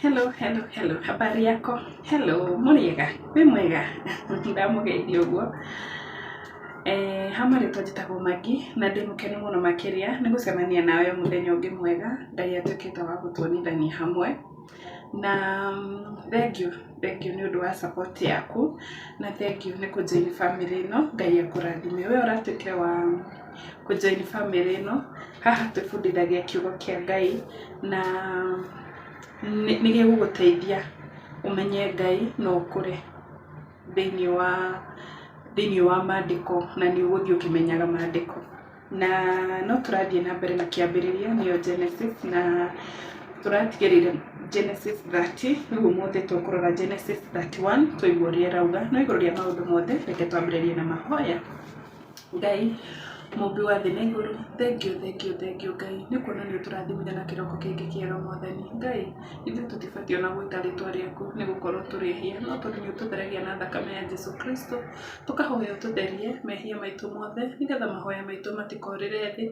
Hello, hello, hello. Habari yako? Hello, mũrĩega? Wĩ mwega? Ndamũgeithia ũguo. Eh, ha marĩtwa njĩtagwo Maggie na ndĩ mũkenu mũno makĩria nĩ gũcemania nawe mũthenya ũngĩ mwega Ngai atuĩkĩte wa gũtuonithania hamwe. Na thengiũ, thengiũ nĩ ũndũ wa support yaku na thengiũ nĩ kũ join family ĩno, Ngai akũrathime. We ũratuĩkire wa kũ join family ĩno, haha twĩbundithagia kiugo kĩa Ngai na nĩ gĩgũgũteithia ũmenye Ngai na ũkũre thĩiniĩ wa thĩiniĩ wa mandĩko na nĩ ũgũthiĩ ũkĩmenyaga mandĩko. Na no tũrathiĩ na mbere na kĩambĩrĩria nĩyo Genesis na tũratigĩrĩire Genesis 30, rĩu ũmũthĩ tũkũrora Genesis 31 tũigue ũrĩa ĩrauga. No igũrũ rĩa maũndũ mothe reke twambĩrĩrie na mahoya. Ngai mũmbi wa thĩ na igũrũ, thengiũ thengiũ thengiũ Ngai, nĩ kuona nĩ ũtũrathimire na kĩroko kĩngĩ kĩega Mwathani. Ngai, ithuĩ tũtibatiĩ ona gwĩta rĩtwa rĩaku nĩ gũkorwo tũrĩ ehia, no tondũ nĩ ũtũtheragia na thakame ya Jesu Kristo, tũkahoya ũtũtherie mehia maitũ mothe, nĩgetha mahoya maitũ matikorĩre thĩ,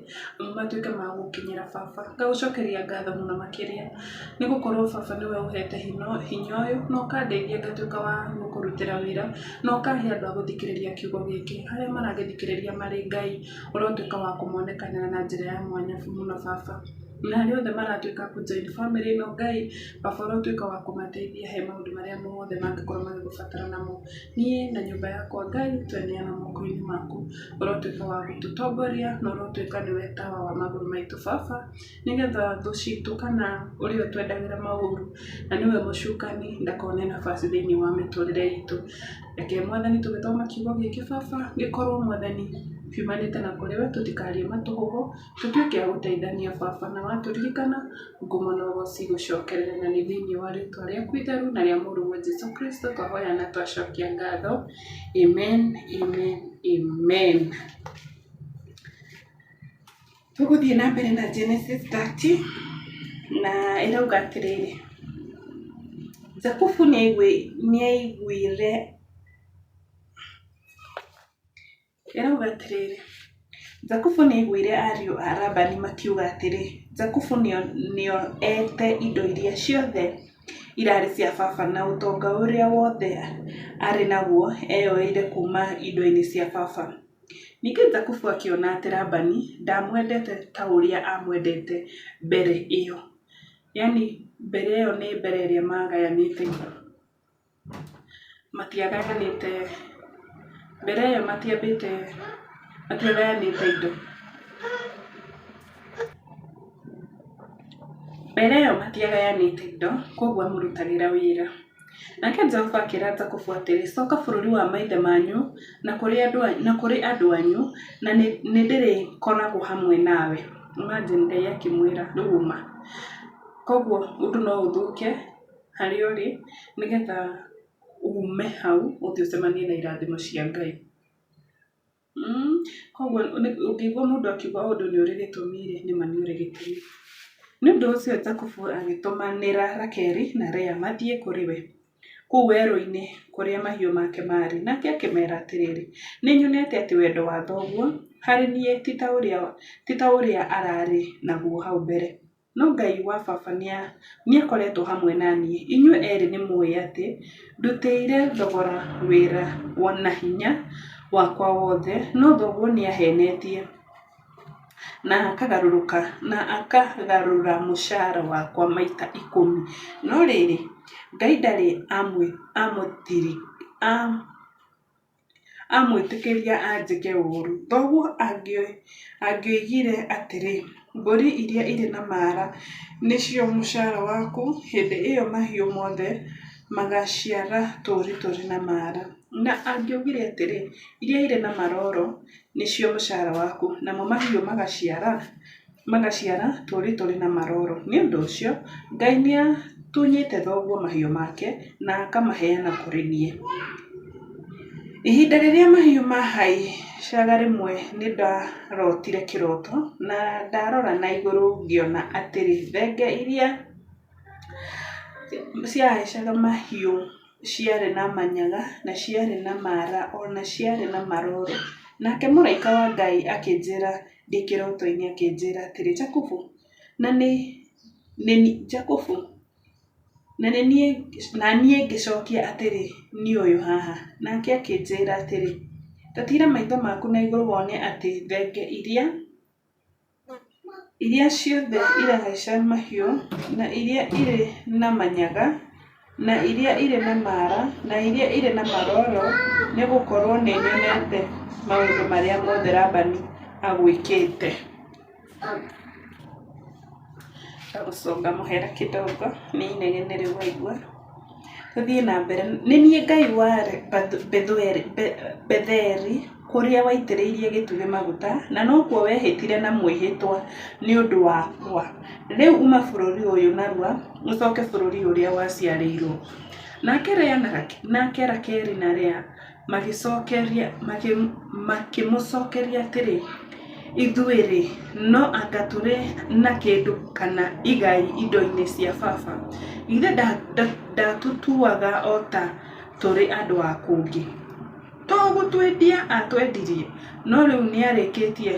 matuĩke ma gũkinyĩra baba. Ngagũcokeria ngatho mũno makĩria, nĩ gũkorwo baba nĩwe ũhete hinya ũyũ, na ũkandeithia ngatuĩka wa gũkũrutĩra wĩra, na ũkahe andũ a gũthikĩrĩria kiugo gĩkĩ. Arĩa maragĩthikĩrĩria marĩ Ngai, ũrotuĩka wa kũmonekanĩra na njĩra ya mwanya mũno baba. Na arĩa othe maratuĩka a kũ join family ĩno Ngai, baba ũrotuĩka wa kũmateithia he maũndũ marĩa mothe mangĩkorwo magĩgũbatara namo. Niĩ na nyũmba yakwa Ngai tweneana moko-inĩ maku. Ũrotuĩka wa gũtũtongoria na ũrotuĩka nĩwe tawa wa magũrũ maitũ baba, nĩgetha thũ citũ kana ũrĩa ũtwendagĩra maũru na nĩwe mũcukani ndakone nafasi thĩiniĩ wa mĩtũrĩre itũ. Reke Mwathani tũgĩthoma kiugo gĩkĩ baba, gĩkorwo Mwathani kiumanĩte na kũrĩ we, tũtikarie matũhũhũ, tũtuĩke a gũteithania baba, na watũririkana ngumo na ũgoci igũcokerere na nĩ thĩiniĩ wa rĩtwa rĩaku itheru na rĩa mũrũguo Jesu Kristo twahoya na twacokia ngatho. Amen, amen, amen. Tũgũthiĩ na mbere na Genesis 30 na ĩrauga atĩrĩrĩ, Jakubu nĩaiguire ĩrauga atĩrĩrĩ, Jakubu nĩaiguire ariũ a Labani makiuga atĩrĩ, Jakubu nĩoete indo iria ciothe irarĩ cia baba na ũtonga ũrĩa wothe arĩ naguo eyoeire kuuma indo-inĩ cia baba. Ningĩ Jakubu akĩona atĩ Labani ndaamwendete ta ũrĩa aamwendete mbere ĩyo. Yaani mbere ĩyo nĩ mbere ĩrĩa maagayanĩte indo. Matiagayanĩte, mbere ĩyo matiambĩte, matiagayanĩte indo. Mbere ĩyo matiagayanĩte indo, kwoguo amũrutagĩra wĩra. Nake Jehova akĩra Jakubu atĩrĩ, Coka bũrũri wa maithe manyu na kũrĩ andũ anyu, na nĩ ndĩrĩkoragwo hamwe nawe. Imagine Ngai akĩmwĩra, rĩu uma. Koguo ũndũ no ũthũke harĩa ũrĩ, nĩgetha ume hau ũthiĩ ũcemanie na irathimo cia Ngai. Koguo ũngĩigua mũndũ akiuga ũndũ nĩ ũrĩ gĩtũmi rĩ, nĩma nĩ ũrĩ gĩtũmi. Nĩ ũndũ ũcio Jakubu agĩtũmanĩra Rakeli na Lea mathiĩ kũrĩ we kũu werũ-inĩ kũrĩa mahiũ make maarĩ. Nake akĩmeera atĩrĩrĩ, Nĩ nyonete atĩ wendo wa thoguo harĩ niĩ ti ta ũrĩa ararĩ naguo hau mbere. No Ngai wa baba nĩakoretwo hamwe na niĩ. Inyuĩ erĩ nĩmũũĩ atĩ ndutĩire thogora wĩra na hinya wakwa wothe, no thoguo nĩaheenetie na akagarũrũka na akagarũra mũcaara wakwa maita ikũmi. No rĩrĩ, Ngai ndarĩ amwĩtĩkĩria anjĩke ũũru. Thoguo angĩoigire atĩrĩ, 'Mbũri iria irĩ na maara nĩcio mũcaara waku,' hĩndĩ ĩyo mahiũ mothe magaaciara tũũri tũrĩ na maara. Na angĩoigire atĩrĩ, 'Iria irĩ na maroro nĩcio mũcaara waku,' namo mahiũ magaciara tũũri tũrĩ na maroro. Nĩ ũndũ ũcio, Ngai nĩatunyĩte thoguo mahiũ make na akamaheana kũrĩ niĩ. Ihinda rĩrĩa mahiũ maahaicaga rĩmwe nĩndarotire kĩroto, na ndarora na igũrũ ngĩona atĩrĩ, thenge iria ciahaicaga mahiũ ciarĩ na manyaga, na ciarĩ na mara, o na ciarĩ na maroro. Nake mũraika wa Ngai akĩnjĩra ndĩ kĩroto-inĩ akĩnjĩra atĩrĩ, 'Jakubu! Na nĩ Jakubu! Na niĩ ngĩcokia atĩrĩ, 'Niĩ ũyũ haha.' Nake akĩnjĩra atĩrĩ, 'Ta tiira maitho maku na igũrũ wone atĩ thenge iria ciothe irahaica mahiũ, na iria irĩ na manyaga, na iria irĩ na maara, na iria irĩ na maroro, nĩ gũkorũo nĩ nyonete maũndũ marĩa mothe Labani agwĩkĩte. Gũcũnga mũhera kidogo nĩ inegene rĩu waigua. Tũthiĩ na mbere. Nĩ niĩ Ngai wa Betheli, kũrĩa waitĩrĩirie gĩtugĩ maguta, na nokuo wehĩtire na mwĩhĩtwa nĩ ũndũ wakwa. Rĩu uma bũrũri ũyũ narua, ũcoke bũrũri ũrĩa waciarĩirũo. Nake Rakeli na Lea makĩmũcokeria atĩrĩ, Ithuĩ-rĩ, no anga tũrĩ na kĩndũ kana igai indo-inĩ cia baba? Githĩ ndatũtuaga o ta tũrĩ andũ a kũngĩ? To gũtwendia aatwendirie, no rĩu nĩarĩkĩtie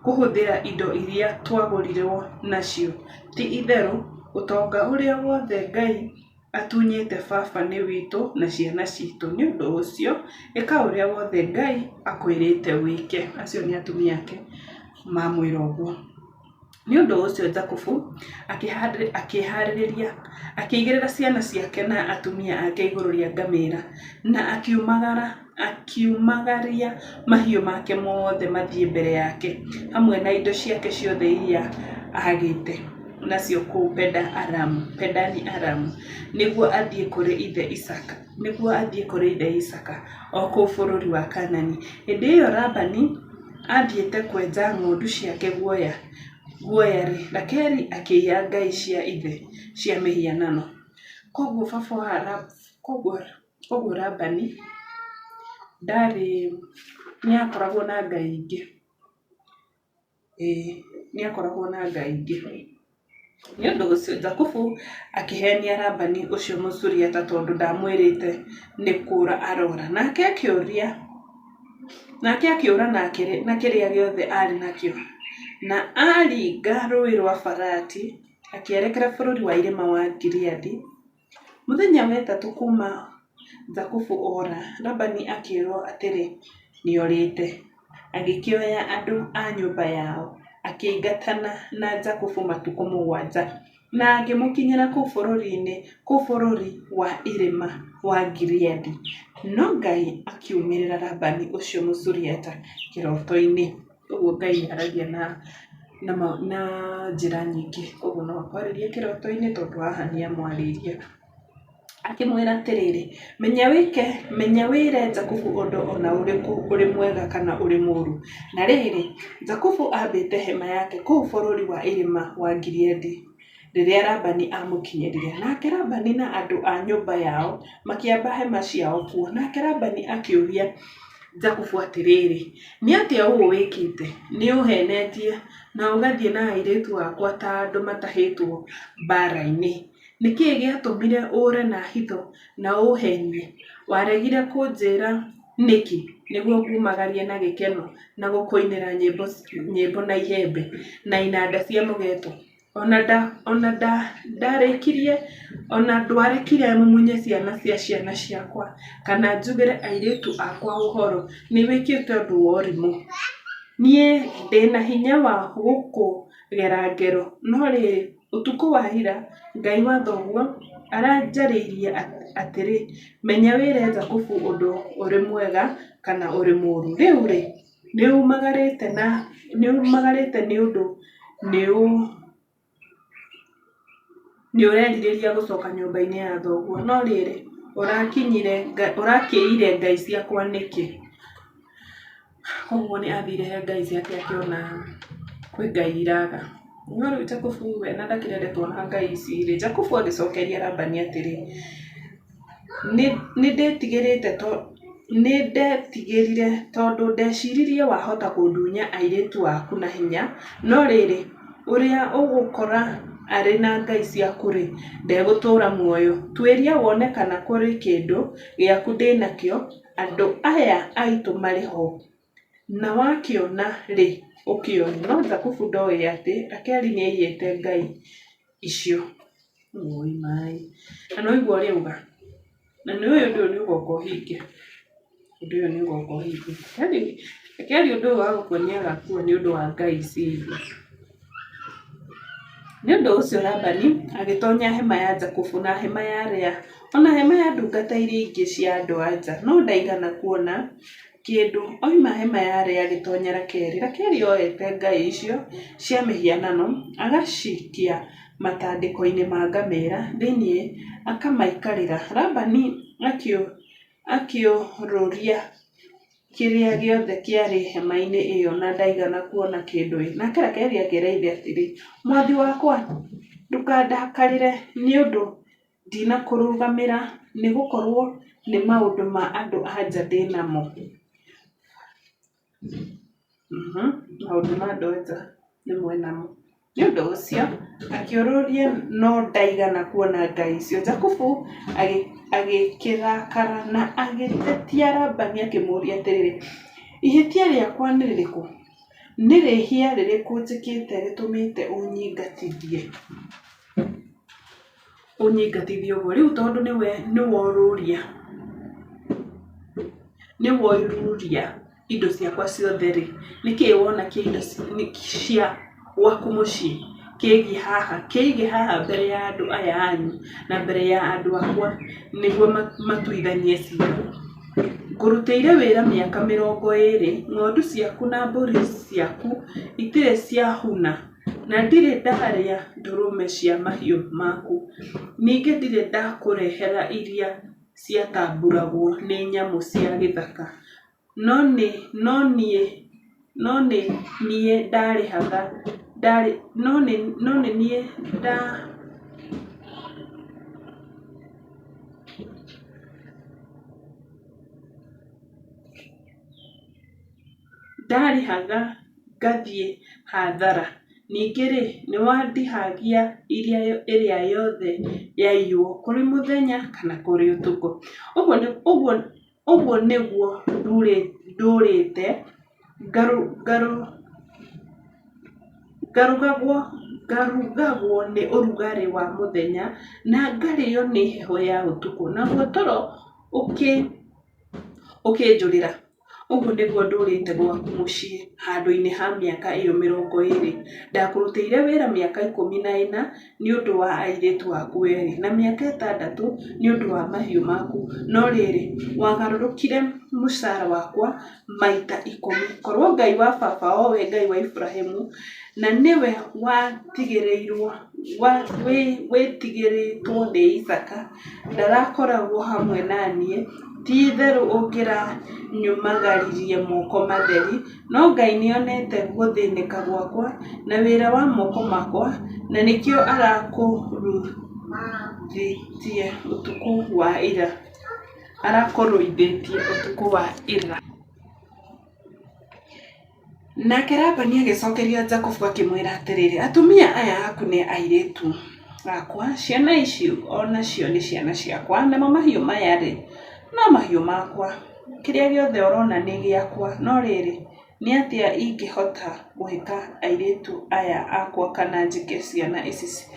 kũhũthĩra indo iria twagũrirũo nacio. Ti itherũ, ũtonga ũrĩa wothe Ngai atunyĩte baba nĩ witũ na ciana citũ. Nĩ ũndũ ũcio, ĩka ũrĩa wothe Ngai akwĩrĩte wĩke. Acio nĩ atumia ake mamwĩra ũguo. Nĩ ũndũ ũcio Jakubu akĩĩhaarĩria, akĩigĩrĩra ciana ciake na atumia ake igũrũ rĩa ngamĩra, na akiumagaria mahiũ make mothe mathiĩ mbere yake, hamwe na indo ciake ciothe iria aagĩte nacio kũu Padani-Aramu, nĩguo athiĩ kũrĩ ithe Isaaka, o kũu bũrũri wa Kaanani. Hĩndĩ ĩyo Labani aathiĩte kwenja ng'ondu ciake guoya-rĩ, Rakeli akĩiya ngai cia ithe cia mĩhianano. Kwoguo baba wa kwoguo Labani ndarĩ nĩ akoragwo na ngai ingĩ. Ĩĩ nĩ akoragwo na ngai ingĩ. Nĩ ũndũ ũcio Jakubu akĩheenia Labani ũcio Mũsuriata tondũ ndaamwĩrĩte nĩ kũũra arora. Nake akĩũra na kĩrĩa gĩothe aarĩ nakĩo, na aaringa Rũũĩ rwa Farati, akĩerekera bũrũri wa irĩma wa Gileadi. Mũthenya wa ĩtatũ kuuma Jakubu ora, Labani akĩĩrũo atĩrĩ, Nĩ orĩte. Agĩkĩoya andũ a nyũmba yao, akĩingatana na Jakubu matukũ 7, na akĩmũkinyĩra kũu bũrũri wa irĩma wa Gileadi. No Ngai akiumĩrĩra Labani ũcio Mũsuriata kĩroto-inĩ. Ũguo Ngai aragia na na njĩra nyingĩ, koguo no akwarĩrie kĩroto-inĩ tondũ haha nĩ amwarĩirie. Akĩmwĩra atĩrĩrĩ, Menya wĩke, menya wĩre Jakubu ũndũ o na ũrĩkũ ũrĩ mwega kana ũrĩ mũũru. Na rĩrĩ, Jakubu aambĩte hema yake kũu bũrũri wa irĩma wa Gileadi rĩrĩa Labani aamũkinyĩrire. Nake Labani na andũ a nyũmba yao makĩamba hema ciao kuo. Nake Labani akĩũria Jakubu atĩrĩrĩ, Nĩ atĩa ũũ wĩkĩte? Nĩ ũũheenetie na ũgathiĩ na airĩtu akwa ta andũ matahĩtwo mbaara-inĩ. Nĩ kĩĩ gĩatũmire ũũre na hitho na ũũheenie? Waregire kũnjĩra nĩkĩ nĩguo ngumagarie na gĩkeno na gũkũinĩra nyĩmbo na ihembe na inanda cia mũgeeto? O na ndwarekire mumunye ciana cia ciana ciakwa, kana njugĩre airĩtu akwa ũhoro. Nĩ wĩkĩte ũndũ wa ũrimũ. Niĩ ndĩ na hinya wa gũkũgera ngero, no rĩrĩ, ũtukũ wa ira Ngai wa thoguo aranjarĩirie atĩrĩ, 'Menya wĩre Jakubu ũndũ ũrĩ mwega kana ũrĩ mũũru. Rĩu-rĩ, nĩumagarĩte nĩ ũndũ nĩũrerirĩria gũcoka nyũmba-inĩ ya thoguo, no rĩrĩ, ũrakĩiyire ngai ciakwa nĩkĩ? Koguo nĩ athire he ngai ciake akĩona kwĩ ngai iraga. No rĩu Jakubu we na ndakĩreretwo na ngai ici rĩ, Jakubu agĩcokeria Labani atĩrĩ, Nĩndetigĩrire tondũ ndeciririe wahota kũndunya airĩtu aku na hinya, no rĩrĩ, ũrĩa ũgũkora arĩ na ngai ciaku-rĩ, ndegũtũũra muoyo. Tuĩria wone kana kũrĩ kĩndũ gĩaku ndĩ nakĩo andũ aya aitũ marĩ ho, na wakĩona-rĩ, ũkĩoe. No Jakubu ndooĩ atĩ Rakeli nĩaiyĩte ngai icio. Wũi maĩ. Na nĩ waigua ũrĩa auga? Na nĩ ũĩ ũndũ ũyũ nĩ ũgoka ũhinge. Ũndũ ũyũ nĩ ũgoka ũhinge. Reke arie ũndũ ũyũ wa gũkua nĩ agakua nĩ ũndũ wa ngai ici ingĩ. Nĩ ũndũ ũcio Labani agĩtonya hema ya Jakubu na hema ya Lea, o na hema ya ndungata iria ingĩ cia andũ-a-nja, no ndaigana kuona kĩndũ. Oima hema ya Lea agĩtonya Rakeli. Rakeli oete ngai icio cia mĩhianano agacikia matandĩko-inĩ ma ngamĩra thĩinĩ akamaikarĩra. Labani akĩũrũria kĩrĩa gĩothe kĩarĩ hema-inĩ ĩyo na ndaigana kuona kĩndũ. Nake Rakeli akĩĩra ithe atĩrĩ, Mwathi wakwa, ndũkandakarĩre nĩ ũndũ ndinakũrũgamĩra, nĩ gũkorũo nĩ maũndũ ma andũ-a-nja ndĩ namo. Maũndũ ma andũ-a-nja nĩmo enamo. Nĩ ũndũ ũcio akĩũrũria no ndaigana kuona ngai icio. Jakubu agĩkĩrakara na agĩtetia Labani akĩmũũria atĩrĩ, Ihĩtia rĩakwa nĩ rĩrĩkũ? Nĩ rĩhia rĩrĩkũ njĩkĩte rĩtũmĩte ũnyingatithie? Ũnyingatithie ũguo? Rĩu tondũ nĩwe nĩworũria nĩwoiruria indo ciakwa ciothe-rĩ, nĩkĩĩ wona kĩa indo cia gwaku mũciĩ kĩgiĩ haha, kĩige haha mbere ya andũ aya anyu na mbere ya andũ akwa nĩguo matuithanie cira. Ngũrutĩire wĩra mĩaka mĩrongo ĩĩrĩ, ng'ondu ciaku na mbũri ciaku itirĩ ciahuna, na ndirĩ ndarĩa ndũrũme cia mahiũ maku. Ningĩ ndirĩ ndakũrehera iria ciatamburagwo nĩ nyamũ cia gĩthaka, no nĩ no niĩ no nĩ niĩ ndarĩhaga ndarĩ no nĩ no nĩ niĩ nda ndarĩhaga ngathiĩ hathara. Ningĩ-rĩ, nĩwandihagia iria ĩrĩa yothe yaiywo kũrĩ mũthenya kana kũrĩ ũtukũ. Ũguo ũguo Ũguo nĩguo ndũrĩte ngarugagwo nĩ ũrugarĩ wa mũthenya, na ngarĩo nĩ heho ya ũtukũ, naguo toro ũkĩnjũrĩra. Ũguo nĩguo ndũrĩte gwaku mũciĩ handũ-inĩ ha mĩaka ĩyo 20. Ndakũrutĩire wĩra mĩaka 14 nĩ ũndũ wa airĩtu aku erĩ, na mĩaka 6 nĩ ũndũ wa mahiũ maku, no rĩrĩ, wagarũrũkire mũcara wakwa maita 10. Korũo Ngai wa baba, o we Ngai wa Iburahimu, na nĩwe wĩtigĩrĩtwo nĩ Isaaka, ndarakoragwo hamwe na niĩ, ti-itherũ ũngĩranyumagaririe moko matheri, no Ngai nĩonete gũthĩnĩka gwakwa na wĩra wa moko makwa, na nĩkĩo arakũrũithĩtie ũtukũ wa ira. Arakũrũithĩtie ũtukũ wa ira. Nake Labani agĩcokeria Jakubu akĩmwĩra atĩrĩ, Atumia aya aku nĩ airĩtu akwa, ciana ici o nacio nĩ ciana ciakwa, namo mahiũ maya-rĩ, no mahiũ makwa. Kĩrĩa gĩothe ũrona nĩ gĩakwa. No rĩrĩ, nĩ atĩa ingĩhota gwĩka airĩtu aya akwa kana njĩke ciana ici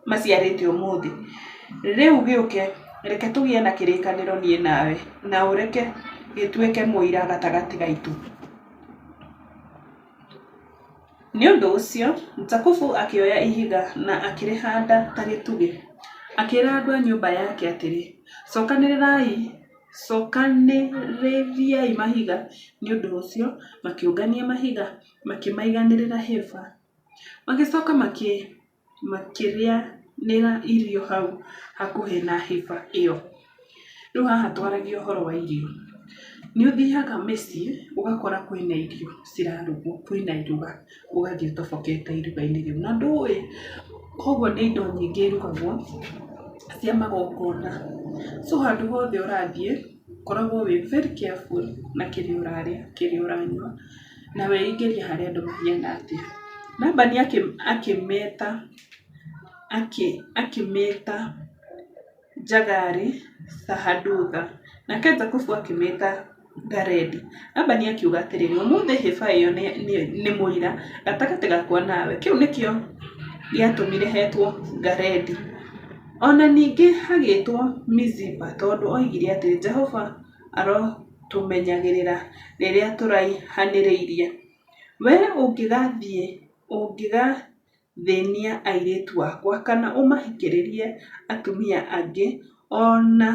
maciarĩte ũmũthĩ. Rĩu gĩũke, reke tũgĩe na kĩrĩkanĩro niĩ nawe, na ũreke gĩtuĩke mũira gatagatĩ gaitũ. Nĩ ũndũ ũcio Jakubu akĩoya ihiga na akĩrĩhanda ta gĩtugĩ, akĩĩra andũ a nyũmba yake atĩrĩ, Cokanĩrĩriai mahiga. Nĩ ũndũ ũcio makĩũngania mahiga, makĩmaiganĩrĩra hĩba. Magĩcoka makĩrĩanĩra irio hau hakuhĩ na hĩba ĩyo. Rĩu haha twaragia ũhoro wa irio. Nĩ ũthiaga mĩciĩ ũgakora kwĩna irio cirarugwo, kwĩna iruga, ũgathiĩ ũtobokete iruga-inĩ rĩu na ndũĩ. Koguo nĩ indo nyingĩ irugagwo cia magongona. So handũ hothe ũrathiĩ, koragwo wĩ very careful na kĩrĩa ũrarĩa, kĩrĩa ũranyua. Na weingĩria harĩa andũ mahiana atĩa. Labani akĩmĩta akĩmĩta Jagari Sahadutha, nake Jakubu akĩmĩta Galeedi. Labani akiuga atĩrĩrĩ, Ũmũthĩ hĩba ĩyo nĩ mũira gatagatĩ gakwa nawe. Kĩu nĩkĩo gĩatũmire hetwo Galeedi. O na ningĩ hagĩĩtwo Mizipa, tondũ oigire atĩrĩ, Jehova arotũmenyagĩrĩra rĩrĩa tũraihanĩrĩirie. Wee ũngĩgathĩnia airĩtu akwa kana ũmahikĩrie atumia angĩ, o na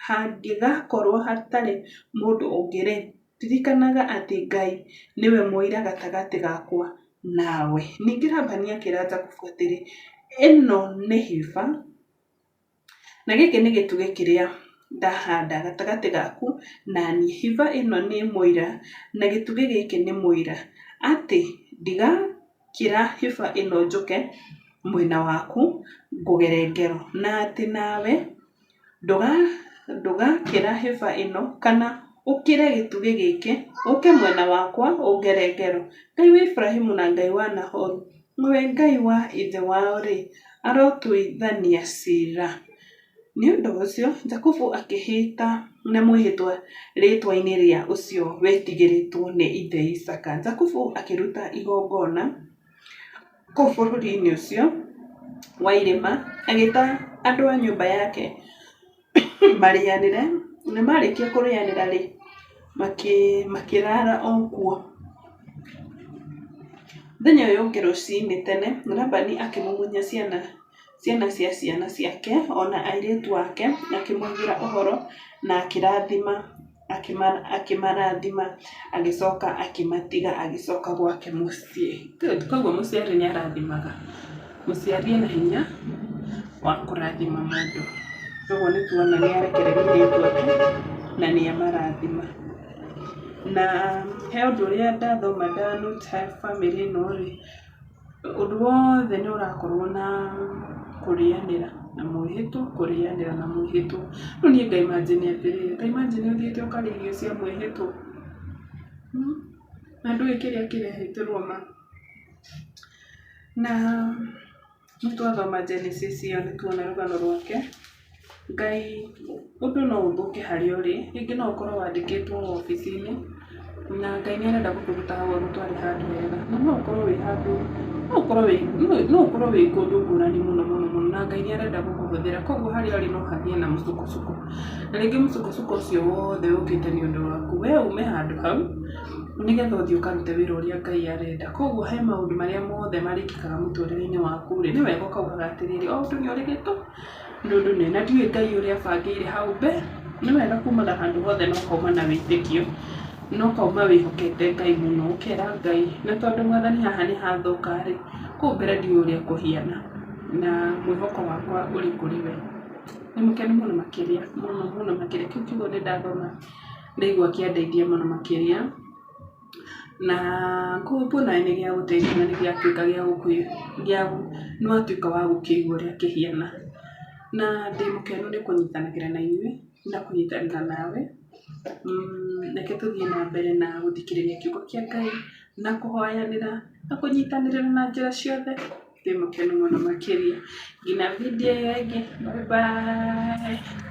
hangĩgakorũo hatarĩ mũndũ ũngĩ-rĩ, ririkanaga atĩ Ngai nĩwe mũira gatagatĩ gakwa nawe. Ningĩ Labani akĩra Jakubu atĩrĩ, Ĩno nĩ hĩba na gĩkĩ nĩ gĩtugĩ kĩrĩa ndahanda gatagatĩ gaku na niĩ. Hĩba ĩno nĩ mũira na gĩtugĩ gĩkĩ nĩ mũira atĩ ndigakĩra hĩba ĩno njũke mwena waku ngũgere ngero, na atĩ nawe ndũgakĩra hĩba ĩno kana ũkĩre gĩtugĩ gĩkĩ ũke mwena wakwa ũngere ngero. Ngai wa Iburahimu na Ngai wa Nahoru, o we Ngai wa ithe wao-rĩ, arotuithania ciira. Nĩ ũndũ ũcio Jakubu akĩĩhĩta na mwĩhĩtwa rĩĩtwa-inĩ rĩa ũcio wetigĩrĩtwo nĩ ithe Isaaka. Jakubu akĩruta igongona kũu bũrũri-inĩ ũcio wa irĩma, agĩĩta andũ a nyũmba yake marĩanĩre, na marĩkia kũrĩanĩra-rĩ, makĩraara o kuo. Mũthenya ũyũ ũngĩ rũcinĩ tene, Labani akĩmumunya ciana ciana cia ciana ciake o na airĩtu ake, akĩmoigĩra ũhoro na akĩrathima akĩmarathima, agĩcoka akĩmatiga agĩcoka gwake mũciĩ. Good. Koguo mũciari nĩ arathimaga. Mũciari ena hinya wa kũrathima mũndũ. Koguo nĩ tuona nĩ arekereria airĩtu ake na nĩ amarathima. Na he ũndũ ũrĩa ndathoma nda note bamĩrĩ ĩno rĩ, Ũndũ wothe nĩ ũrakorwo na kũrĩanĩra na mwĩhĩtwa, kũrĩanĩra na mwĩhĩtwa. Rĩu niĩ nga imagine atĩrĩrĩ, ta imagine ũthiĩte ũkarĩa irio cia mwĩhĩtwa, na ndũĩ kĩrĩa kĩrehĩtĩrwo ma. Na nĩ twathoma Genesis ĩyo nĩ tuona rũgano rwake. Ngai ũndũ no ũthũke harĩa ũrĩ, rĩngĩ no ũkorwo wandĩkĩtwo wabici-inĩ, na Ngai nĩ arenda gũkũruta hau agũtware handũ hega. Na no ũkorwo wĩ handũ, no ũkorwo wĩ, no ũkorwo wĩ kũndũ ngũrani mũno mũno mũno, na Ngai nĩ arenda gũkũhũthĩra. Koguo harĩa ũrĩ no hagĩe na mũsukosuko. Na rĩngĩ mũsukosuko ũcio wothe ũkĩte nĩ ũndũ waku, we ume handũ hau, nĩgetha ũthiĩ ũkarute wĩra ũrĩa Ngai arenda. Koguo he maũndũ marĩa mothe marĩkĩkaga mũtũrĩre-inĩ waku rĩ, nĩ wega ũkaugaga atĩrĩrĩ, o ũndũ nĩ ũrĩ gĩtũ. Nĩ ũndũ nĩ na ndiũĩ Ngai ũrĩa abangĩire hau mbere. Nĩ wega kumaga handũ hothe na ũkauma na wĩtĩkio, na ũkauma wĩhokete Ngai mũno, ũkera Ngai na tondũ Mwathani haha nĩ hathũka rĩ, kũu mbere ndiũĩ ũrĩa kũhiana, na mwĩhoko wakwa ũrĩ kũrĩ we. Ndĩ mũkenu mũno makĩria, mũno mũno makĩria, kĩu kiugo nĩ ndathoma ndaigua kĩandeithia mũno makĩria. Na ngũkũ nawe nĩ gĩagũteithia na nĩ gĩatuĩka gĩa nĩ watuĩka wa gũkĩigua ũrĩa kĩhiana. Na ndĩ mũkenu nĩ kũnyitanagĩra na inyuĩ na kũnyitanĩra nawe. Reke tũthiĩ na mbere na gũthikĩrĩria kiugo kĩa Ngai na kũhoyanĩra na kũnyitanĩra na njĩra ciothe. Ndĩ mũkenu mũno makĩria. Nginya video ĩyo ĩngĩ, bye bye.